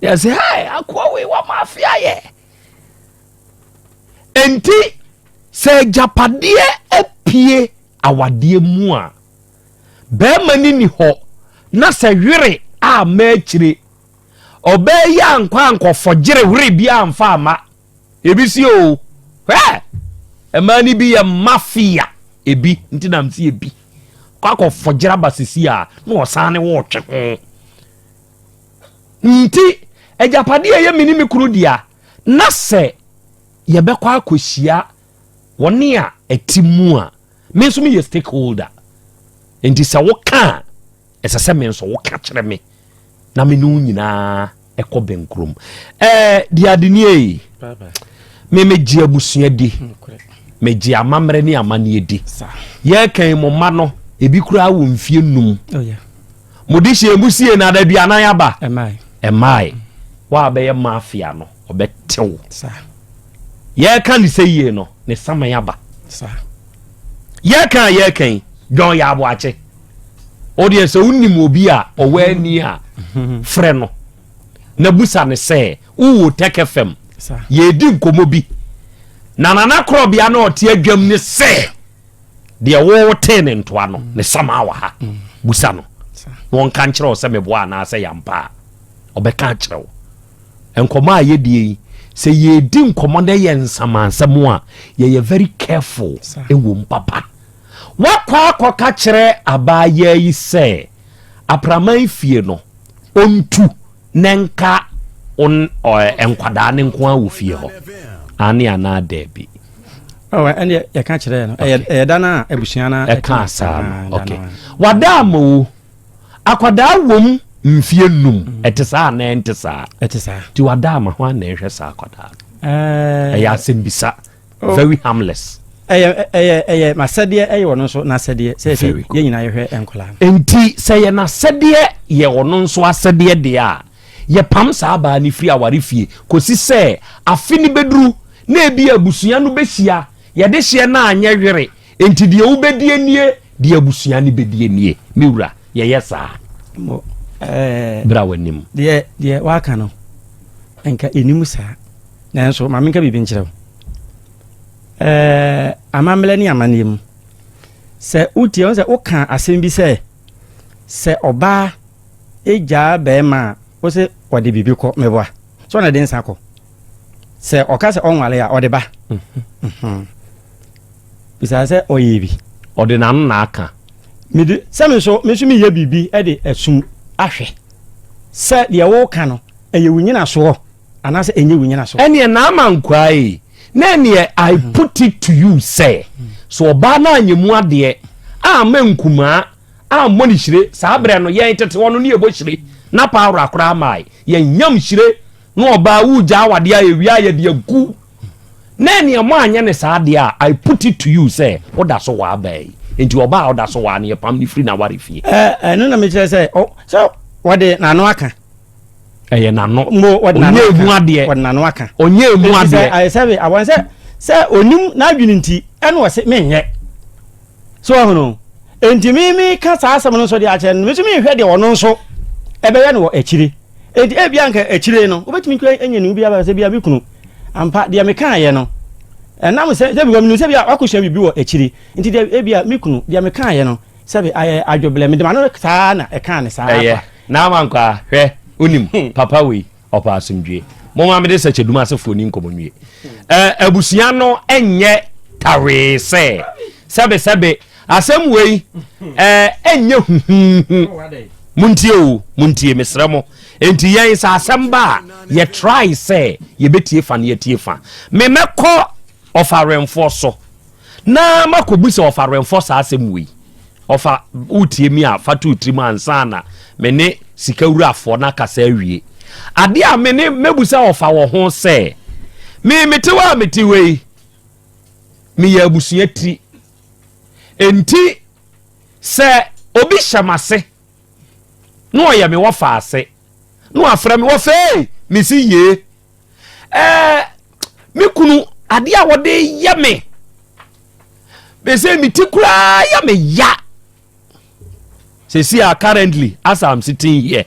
Yɛsɛ hey, akoa wei wama afe ayɛ. Enti sɛ agyapadeɛ apue awadeɛ mu a, bɛrima no ni hɔ na sɛ were a ma akyire, ɔbaa yi ankɔ ankɔfɔgyere were bi amfa ama. Ebi si o, hwɛ, mmaa no bi yɛ mafia, ebi nti nam si ebi kɔ akɔfɔgyere aba sisi a na ɔsan ne wɔɔtwe ho. Nti agyapadeɛ a ɛyɛ me ne me kunu dea, na sɛ yɛbɛkɔ akɔhyia wɔne a ɛte mu a, me nso meyɛ stakeholder. Nti sɛ woka a, ɛsɛ sɛ me nso woka kyerɛ me na me ne wo nyinaa ɛkɔ bɛnkurom. Ɛɛ deɛ ade nie yi, me megye abusua di, megye amammerɛ ne amanneɛ di. Yɛkan mo mma no, ebi koraa wɔ mfie 5. Mo de hyɛ mu sie na adaduanan aba. Ɛmae. Wa bɛyɛ mafia no, ɔbɛtew. Yɛka ne sɛ yie no, ne saman aba. Yɛka a yɛka yi, John yɛ aboakye. O deɛ sɛ wonim obi a ɔwɔ ani a, frɛ no na busa ne sɛ wowɔ Tech FM yɛdi nkɔmmɔ bi na Nana Korɔbea na ɔte adwam ne sɛ deɛ wotee ne ntoa no ne sama wɔ ha. Busa no na ɔnka nkyerɛ wo sɛ meboa anaasɛ yɛampa a, ɔbɛka akyerɛ wo. Nkɔmmɔ a yɛdie yi, sɛ yɛdi nkɔmmɔ na yɛ nsamansɛm a, yɛyɛ very careful ɛwɔ mu papa. Wakɔ akɔka kyerɛ abaayaa yi sɛ apraman fie no ɔntu na nka nkwadaa ne nko ara wɔ fie hɔ, ane anaa daabi? Ɛndeɛ yɛka kyerɛ no, ɛyɛ da no a abusua no ɛka saa no. Okay. Wada ama wo akwadaa wom mfie 5, ɛte saa anaa ɛnte saa? Ɛte saa. Nti wada ama ho ana ɛhwɛ saa akwadaa no? Ɛyɛ asɛm bisa. Very harmless. Ɛyɛ ɛyɛ ɛyɛ m'asɛdeɛ, ɛyɛ ɔno nso n'asɛdeɛ sɛ sɛ yɛn nyinaa yɛhwɛ nkwadaa no. Nti sɛ yɛ n'asɛdeɛ yɛ ɔno nso asɛdeɛ deɛ a, yɛpam saa abaa no firi aware fie kɔsi sɛ afe no bɛduru na ebi abusua no bɛhyia, yɛde hyeɛ no anyɛ were, nti deɛ wobɛdie nie, deɛ abusua no bɛdie nie. Me wura, yɛyɛ saa. Bra w'anim. Deɛ deɛ waka no nka ɛnim saa, nanso ma menka biribi nkyerɛ wo. Ɛɛ amammerɛ ne amanneɛ mu, sɛ wotie wo sɛ woka asɛm bi sɛ sɛ ɔbaa gyaa bɛrima a, wo sɛ ɔde biribi kɔ meboa sɛ ɔna de nsa kɔ, sɛ ɔka sɛ ɔnwale a ɔde ba. Bisa sɛ ɔyɛ bi. Ɔde n'ano na aka. Mede sɛ me nso me nso meyɛ biribi de asum ahwɛ sɛ deɛ woka no ɛyɛ wo nyinasoɔ anaasɛ ɛnyɛ wo nyinasoɔ. Ɛneɛ Naama nkwaa yi na ɛneɛ I put it to you sɛ sɛ ɔbaa no anyɛ mu adeɛ amma nkumaa ammɔ ne hyire saa berɛ no yɛn tete hɔ no ne yɛbɔ hyire na paawora koraa mae yɛn yam hyire na ɔbaa wogya awadeɛ a ɛwie a yɛde agu Na ɛneɛ mo anyɛ no saa deɛ a, I put it to you sɛ woda so waa baa yi. Nti ɔbaa a ɔda so waa no yɛpam no firi n'aware fie. Ɛ ɛno na mekyerɛ sɛ ɔ sɛ wɔde n'ano aka. Ɛyɛ n'ano. Mo wɔde n'ano aka. Ɔnyɛ emu adeɛ. Wɔde n'ano aka. Ɔnyɛ emu adeɛ. Sɛ ayɛ sɛ awɔn sɛ sɛ onim n'adwene nti ɛna ɔse menyɛ. So ɔhono. Enti me me ka saa asɛm no nso de akyerɛ no, me nso menhwɛ deɛ ɔno nso ɛbɛyɛ no wɔ akyire. Enti ebia anka akyire no, wobɛtumi kura anya ne mu bi aba sɛ bia me kunu, ampa deɛ mekaeɛ no, ɛnam sɛ sɛ because menim sɛ bia wakɔsua biribi wɔ akyire, nti deɛ ebia me kunu, deɛ mekaeɛ no, sɛbe ayɛ adwoblɛ, mede m'ano saa na ɛkaa ne saa Ɛyɛ, na amankwaa, hwɛ, wonim, papa wei, ɔpɛ asomdwie. Momma mede sɛkyɛdum asefoɔ ni nkɔmmɔ nwie. Ɛ, abusua no nyɛ tawee sɛ, sɛbesɛbe, asɛm wei, ɛ, ɛnyɛ huhuuhu. Montie o, montie, mesrɛ mo. Enti yɛn sɛ asɛm ba a, yɛ try sɛ yɛbɛtie fa na yɛatie fa. Me mɛkɔ ɔfawerɛmfoɔ so na makɔbisa ɔfawerɛmfoɔ saa asɛm wei. Ɔfa, wotie mi a, fa to wo tirim ansa na me ne sikawurafoɔ no akasa awie. Adeɛ a me ne mɛbusa ɔfa wɔ ho sɛ, me mete hɔ a mete hɔ yi, meyɛ abusua tiri. Enti sɛ obi hyɛ m'ase na ɔyɛ me wɔfa ase na wafrɛ me wɔfa ei, mesi yie. Ɛɛ me kunu adeɛ a wɔde yɛ me bɛsɛ me ti koraa yɛ me ya sɛsi a currently as I'm sitting here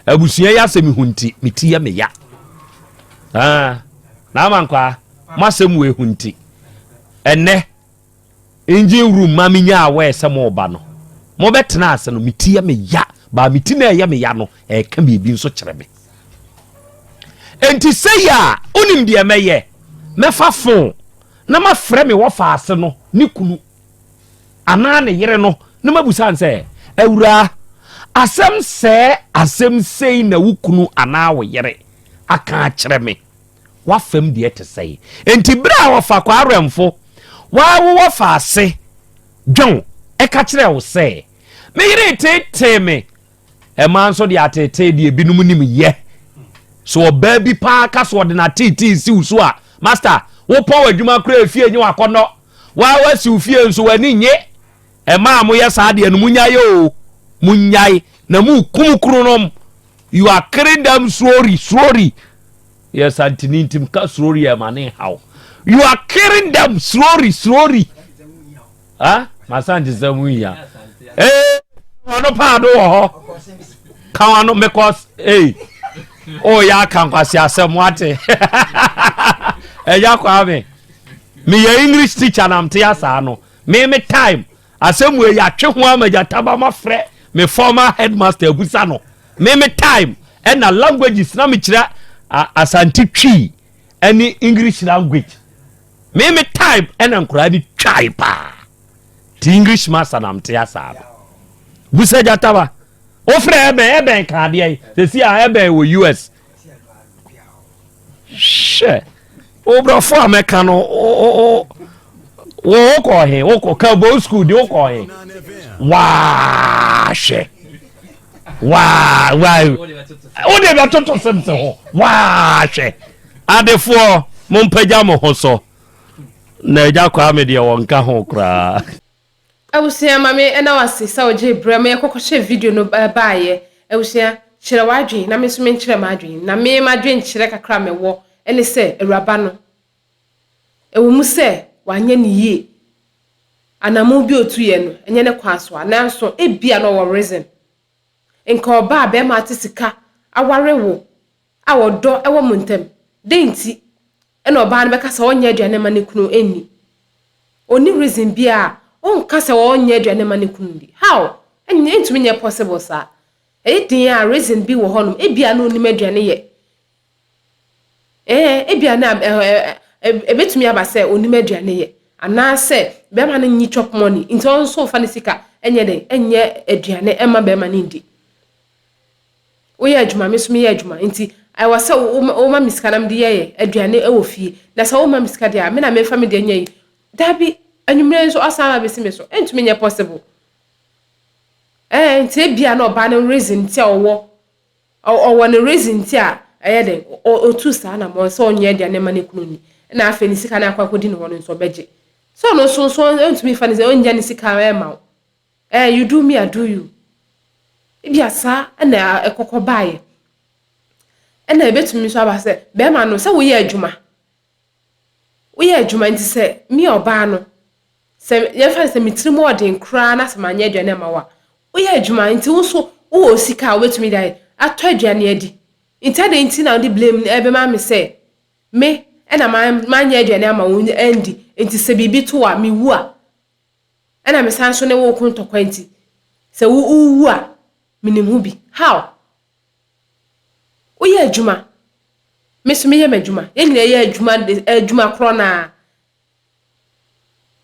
abusua yi asɛm ho nti me ti yɛ me ya ah, na ama nkwaa mo asɛm wɔ ehu nti ɛnɛ Engine room ma me nyaa aware sɛ mo reba no, mo bɛ tena ase no, me ti yɛ me ya, baa me ti na ɛyɛ me ya no, ɛka biribi nso kyerɛ me. Enti sɛ yɛ a, wonim deɛ mɛyɛ, mɛfa phone na mafrɛ me wɔfa ase no ne kunu anaa ne yere no na mabusa no sɛ, awuraa, asɛm sɛɛ asɛm sei na wo kunu anaa wo yere aka akyerɛ me. W'afam deɛ te sɛn? Enti berɛ a ɔfa kwaawɛmfo waa wo wɔfa ase John ɛka kyerɛɛ wo sɛ, Me yere reteetee me. Mmaa nso de ateetee deɛ ebinom nim yɛ. So ɔbaa bi paa ka so ɔde n'ateetee si wo so a, master, wopɔn w'adwuma koraa efie nye w'akɔnnɔ. Waa wasi wo fie nso w'ani nye. Mmaa a moyɛ saa deɛ no monyae o, monyae na morekum kununom. You are killing them slowly, slowly. Yes, Antini ntim ka slowly ɛma ne haw. You are killing them slowly, slowly. Ah, masante sɛ mu hia. Eh, ɔno paado wɔ hɔ. Ka wano mekɔ eh. Oh, ya aka nkwasi asɛm wate. Ɛya kwame. Meyɛ English teacher na mte asaa no. Me me time Asɛm wei yɛatwe ho ama gyataba mafrɛ me former headmaster abusa no. Me me time ɛna languages na mekyerɛ Asante Twi ɛne English language. Me me time ɛna nkoraa ni twae paa. Ti English master na mte asaa no. Busa gyataba. Wofrɛ ɛbɛn ɛbɛn ka adeɛ yi. Sɛsi a ɛbɛn wɔ US. Hwɛ, wo brɔfo a mɛka no, wo wokɔ he, wokɔ Cowboy school de wokɔ he. Waa hwɛ. Waa waa. Wode bɛtoto sɛm sɛ ho. Waa hwɛ. Adefoɔ, mompagya mo ho so. Na agya Kwame deɛ wɔnka ho koraa. Abusua ma me ɛna wase sɛ wogyee brɛ ma yɛkɔ kɔhwɛ video no baayɛ. Abusua, kyerɛ w'adwen na me nso menkyerɛ m'adwen. Na me m'adwenkyerɛ kakra a mewɔ ne sɛ awuraba no, ɛwɔ mu sɛ wanyɛ no yie, anamon bi a ɔtuiɛ no, ɛnyɛ ne kwan so a, nanso ebia na ɔwɔ reason. Nka ɔbaa a bɛrima ate sika aware wo a ɔdɔ wɔ mo ntam, dɛn nti na ɔbaa no bɛka sɛ ɔnyɛ aduane mma ne kunu nni? Ɔnni reason biara a ɔnka sɛ ɔnyɛ aduane mma ne kunu nni. How? Ɛntumi nyɛ possible saa. Ɛyɛ den a reason bi wɔ hɔnom, ebia na ɔnnim aduane yɛ. Ɛɛ, ebia na ɛbɛtumi aba sɛ ɔnnim aduane yɛ. Anaasɛ bɛrima no nyi chop money, nti ɔno nso mfa ne sika nyɛ dɛn, nyɛ aduane mma bɛrima no ndi. Woyɛ adwuma, me nso meyɛ adwuma, nti ɛwɔ sɛ woma me sika na mede yɛ aduane wɔ fie. Na sɛ womma me sika deɛ a, me na memfa me deɛ nyɛ yi. Dabi, anwummerɛ nso asan aba abɛsi me so. Ɛntumi nyɛ possible. Ɛɛ, nti ebia na ɔbaa no reason nti a ɔwɔ, ɔwɔ ne reason nti a ɛyɛ dɛn, ɔtu saa anammɔn sɛ ɔnyɛ aduane mma ne kunu nni. Ɛna afei ne sika no akɔ akɔdi ne hɔ no nso ɔbɛgye. Sɛ ɔno nso nso ɔntumi fa ne sɛ ɔnnya ne sika ɛmma wo. Eh, you do me, I do you. Ebia saa na ɛkɔkɔ baeɛ. Ɛna ebetumi nso aba sɛ bɛrima no sɛ woyɛ adwuma. Woyɛ adwuma nti sɛ me ɔbaa no sɛ yɛmfa no sɛ me tirim ɔden koraa na sɛ manyɛ aduane ama wo a, woyɛ adwuma nti wo nso wowɔ sika a wobɛtumi de ayɛ atɔ aduane adi. Nti adɛn nti na wode blame no ɛbɛma me sɛ me ɛna manyɛ aduane ama wo andi nti sɛ biribi to a mewu a Ɛna me san so ne wo reko ntɔkwa nti, sɛ wo wu a, menim ho bi. How? Woyɛ adwuma, me nso meyɛ m'adwuma. Yɛn nyinaa yɛ adwuma adwuma korɔ no ara.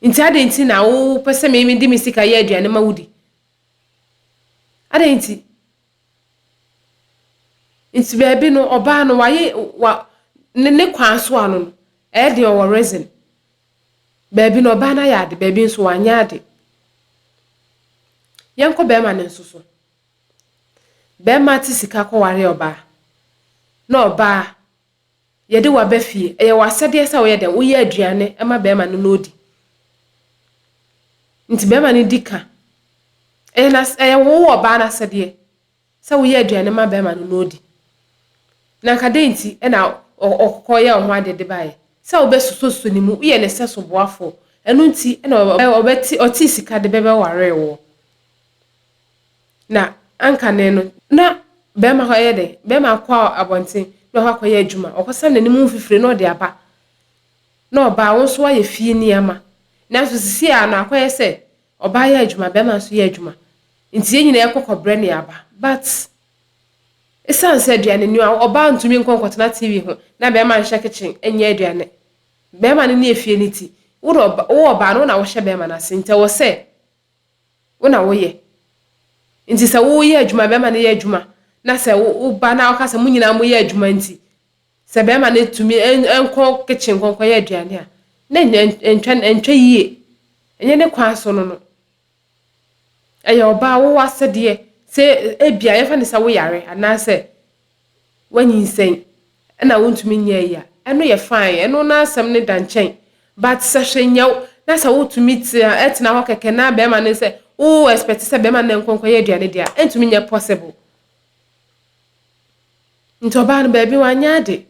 Nti adɛn nti na wopɛ sɛ me mede me sika yɛ aduane ma wodi? Adɛn nti? Nti baabi no, ɔbaa no wayɛ wa ne ne kwan so ano no, ɛyɛ deɛ ɔwɔ reason. Baabi no ɔbaa no ayɛ ade, baabi nso wanyɛ ade. Yɛnkɔ bɛrima no nso so. Bɛrima te sika kɔware ɔbaa, na ɔbaa yɛde wo aba fie. Ɛyɛ w'asɛdeɛ sɛ woyɛ dɛn? Woyɛ aduane ma bɛrima no na ɔdi. Nti bɛrima no di ka. Ɛyɛ n'as ɛyɛ wo ɔbaa no asɛdeɛ. Sɛ woyɛ aduane ma bɛrima no na odi. Na anka dɛn nti na ɔkɔyɛɛ wo ho ade de baeɛ? Sɛ wobɛsosɔsosɔ ne mu, woyɛ ne sɛso boafoɔ. Ɛno nti na ɔbɛte ɔtee sika de bɛbɛwaree woɔ. Na anka ne no, na bɛrima hɔ yɛ dɛn? Bɛrima kɔ abɔnten na ɔkɔ akɔyɛ adwuma. Ɔkɔsam n'anim ho mfifire na ɔde aba. Na ɔbaa, wo nso woayɛ fie nneɛma. Nanso seesei ara no akɔyɛ sɛ Ɔbaa yɛ adwuma bɛɛma nso yɛ adwuma nti yɛn nyinaa yɛkɔ kɔbrɛ ne aba but ɛsiane sɛ aduane nua ɔbaa ntumi nkɔ nkɔtena TV ho na bɛɛma nhyɛ kitchen nyɛ aduane bɛɛma no ne efie no ti wo na wo ɔbaa no wo na wohyɛ bɛɛma no ase nti ɛwɔ sɛ wo na woyɛ nti sɛ woyɛ adwuma bɛɛma no yɛ adwuma na sɛ wo ba na ɔka sɛ mo nyinaa moyɛ adwuma nti Sɛ bɛrima no tumi nkɔ kitchen nkɔ nkɔyɛ aduane a, na ɛntwa ɛntwa yie. Ɛnyɛ ne kwan so no no. Ɛyɛ ɔbaa wo asɛdeɛ sɛ ebia yɛmfa no sɛ woyare anaasɛ woanyinsɛn ɛna wontumi nyɛ ayi a, ɛno yɛ fine, ɛno n'asɛm no da nkyɛn. But sɛ hwɛ nyɛ wo na sɛ wotumi tena ɛtena hɔ kɛkɛ na bɛrima no sɛ wo expect sɛ bɛrima no nkɔ nkɔyɛ aduane deɛ a, ɛntumi nyɛ possible. Nti ɔbaa no baabi wanyɛ ade.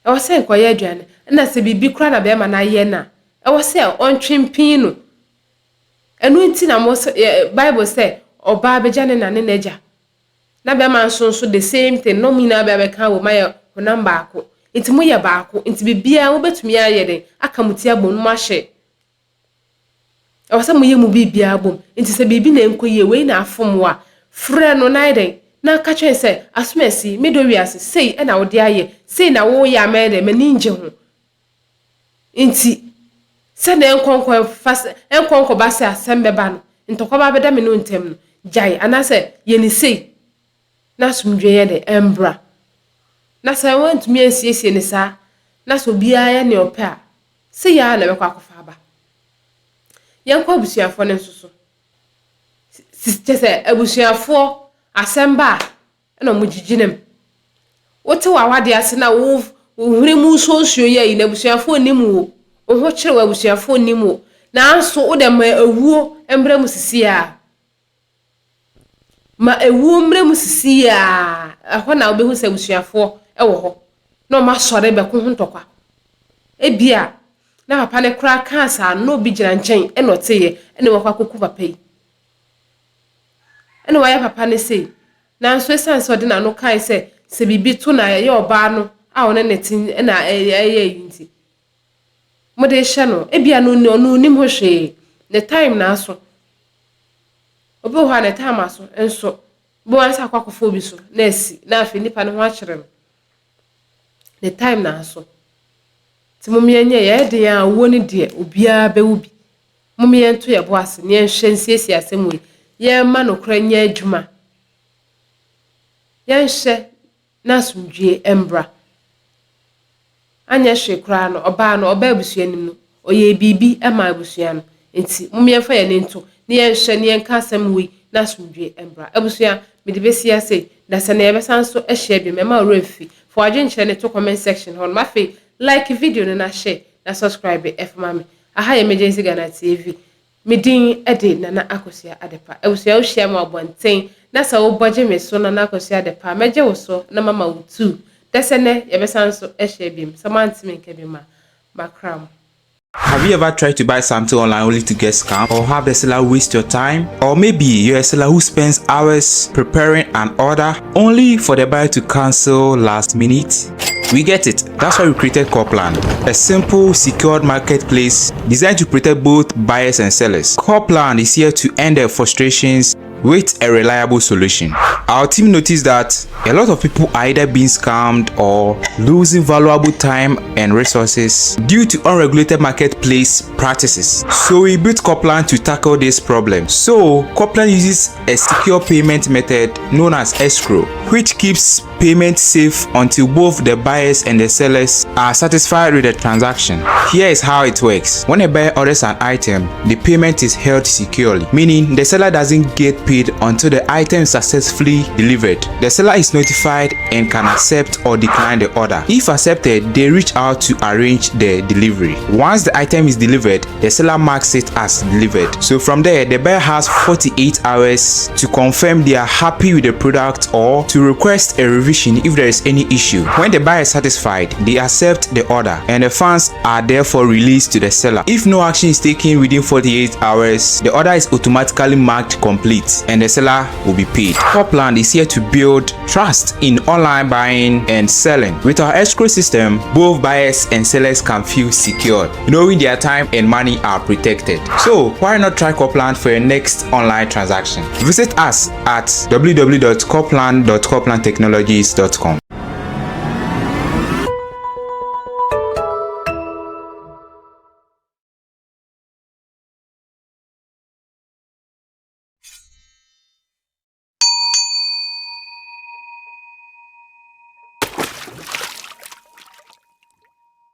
Ɛwɔ sɛ nkɔyɛ aduane. Ɛna sɛ biribi koraa na bɛrima no ayɛ no a, ɛwɔ sɛ ɔntwe mpin no. Ɛno nti na mo sɛ Bible sɛ ɔbaa bɛgya ne na ne n'agya. Na bɛrima nso nso the same thing na wɔn nyinaa bɛ abɛka wɔ mu ayɛ honam baako. Nti moyɛ baako. Nti biribiara mobɛtumi ayɛ dɛn aka mo ti abom na moahyɛ Ɛwɔ sɛ moyɛ mo biribiara bom. Nti sɛ biribi na ɛnkɔ yie, wei na afom wo a, frɛ no na ayɛ dɛn? Na ka kyerɛ no sɛ, Asomasi, me dɔ wiase, sei na wode ayɛ, sei na woyɛ a mɛyɛ dɛn? M'ani ngye ho. Nti, sɛdeɛ ɛnkɔ nkɔfa sɛ, ɛnkɔ nkɔba sɛ asɛm bɛba no, ntɔkwa ba bɛda me ne wo ntam no, gyae anaasɛ yɛ no sei na asomdwoeɛ nyɛ dɛn? Ɛmbra. Na sɛ woantumi ansiesie no saa, na sɛ obiara yɛ nea ɔpɛ a, Sei ara na ɛbɛkɔ akɔfa aba. Yɛnkɔ abusuafoɔ no nso so. Kyɛ sɛ abusuafoɔ asɛm ba a, ɛna wɔn gyigyi mu. Wote w'awadeɛ ase na wo wo hwene mu nsuo nsuo yɛ yi na abusuafoɔ nnim wo. Wo ho kyere wo abusuafoɔ nnim wo. Nanso wo dɛ ma awuo mmra mu sisi a. Ma ewuo mmra mu sisi a, ɛhɔ na wobɛhu sɛ abusuafoɔ wɔ hɔ na wɔasɔre bɛko ho ntɔkwa. Ebia na papa no koraa kaa saa no na obi gyina nkyɛn na ɔteeɛ na wakɔ akɔku papa yi. Ɛna wayɛ papa no sei. Nanso esiane sɛ ɔde n'ano kae sɛ sɛ biribi to no a ɛyɛ ɔbaa no a ɔne no te na ɛyɛ ayi nti, mode rehyɛ no. Ebia no ɔno onim ho hwee. Ne time na aso. Obi wɔ hɔ a ne time aso nso wobɛhu ara sɛ akɔ akɔfa obi so na asi na afei nipa no ho akyere no. Ne time na aso. Nti mom yɛnyɛ yɛyɛ den a owuo no deɛ obiara bɛwu bi. Mom yɛnto yɛn bo ase na yɛnhwɛ nsiesie asɛm wei. Yɛmma nokorɛ nyɛ adwuma. Yɛnhwɛ na asomdwie mbra. Anyɛ hwee koraa no, ɔbaa no, ɔbaa abusua no mu no, ɔyɛɛ biribi maa abusua no. Nti mom yɛmfa yɛn ani nto na yɛnhwɛ na yɛnka asɛm wei na asomdwie mbra. Abusua, mede bɛsi ha sei, na sɛ nea yɛbɛsan nso ahyia bio, mɛma wo werɛ mfi. Fa w'adwenkyerɛ no to comment section hɔ nom. Afei, like video no na share na subscribe fa ma me. Aha yɛ Emergency Ghana TV. Me din de Nana Akosua Adepa. Abusua wo hyia me wɔ abɔnten na sɛ wo bɔ gye me so Nana Akosua Adepa a, mɛgye wo so na mama wo tuu. Dɛsɛ nnɛ yɛbɛsan nso ahyia biom. Sɛ moante me nka biom a, makra mo. Have you ever tried to buy something online only to get scammed or have the seller waste your time? Or maybe you're a seller who spends hours preparing an order only for the buyer to cancel last minute? We get it. That's why we created Corplan, a simple, secured marketplace designed to protect both buyers and sellers. Corplan is here to end their frustrations with a reliable solution. Our team noticed that a lot of people are either being scammed or losing valuable time and resources due to unregulated marketplace practices. So we built Corplan to tackle this problem. So Corplan uses a secure payment method known as escrow, which keeps payment safe until both the buyers and the sellers are satisfied with the transaction. Here is how it works. When a buyer orders an item, the payment is held securely, meaning the seller doesn't get paid until the item is successfully delivered. The seller is notified and can accept or decline the order. If accepted, they reach out to arrange the delivery. Once the item is delivered, the seller marks it as delivered. So from there, the buyer has 48 hours to confirm they are happy with the product or to request a revision if there is any issue. When the buyer is satisfied, they accept the order and the funds are therefore released to the seller. If no action is taken within 48 hours, the order is automatically marked complete and the seller will be paid. Corplan is here to build trust in online buying and selling. With our escrow system, both buyers and sellers can feel secured, knowing their time and money are protected. So why not try Corplan for your next online transaction? Visit us at www.corplan.corplantechnologies.com.